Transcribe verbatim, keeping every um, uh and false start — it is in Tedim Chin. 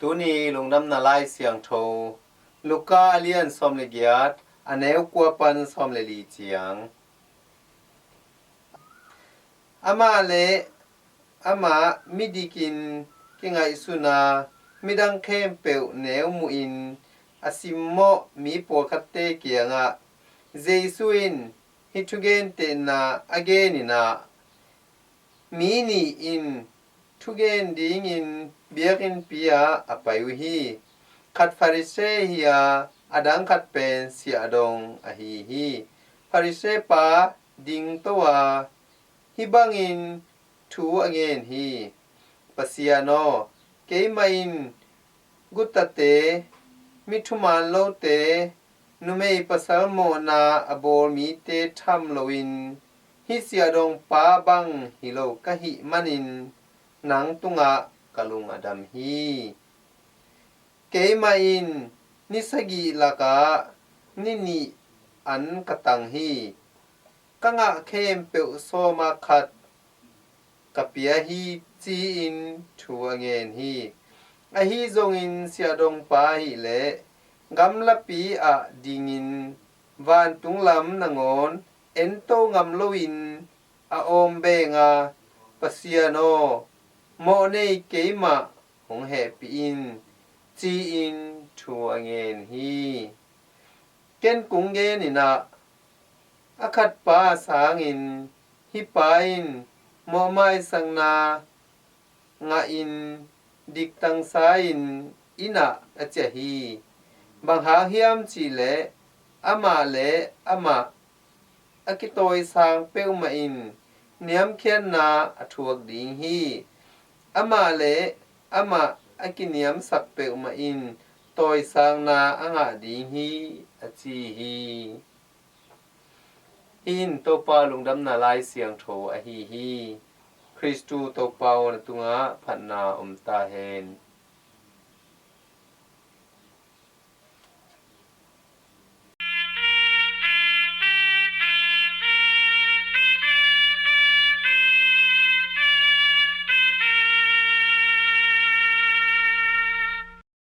Tuni lungdamna lai siangtho, Luka a lian sawm le giat, a neu kua pan sawm le li ciang. Amah le amah midikin kingaihsuna midang khempeuh neu muhin a simmawh mi pawlkhatte kiangah Jesu in hih thugentehna a geninah mi nih in thugen dingin biakinnpi ah a pai uh hi. Khat Farisee hi a, a dang khat pen siahdong ahi hi. Farisee pa dingto a hih bangin thu a ngen hi. Pasian aw, keimah in gutate, mi thuman lote, numei pasal mawhna a bawl mite tham loin hih siahdongpa bang hi lo ka hih manin nang tungah ka lung a dam hi. Keimah in ni sagih lakah ni nih an ka tang hi. Ka ngah khempeuh sawma khat ka pia hi, ci-in thu a ngen hi. Ahi zongin siahdongpa ahih leh gamlapi ah dingin vantung lam nangawn ento ngam loin a awm benga, Pasian aw, mawhnei keimah hong hehpih in, ci-in thu a ngen hi. Ken kung geninah a khatpa sangin hih pa in mawhmaisakna ngahin diktangsa-in inn ah a ciah hi. Bang hang hiam cihleh amah le amah a kitawisang peuhmah in niamkhiatna a thuak ding hi. Amah le amah a kiniamsak peuhmah in tawisangna a ngah ding hi, a ci hi. Hih in Topa lungdamna lai siangtho ahi hi. Khristu Topa aw, na tungah phatna om ta hen.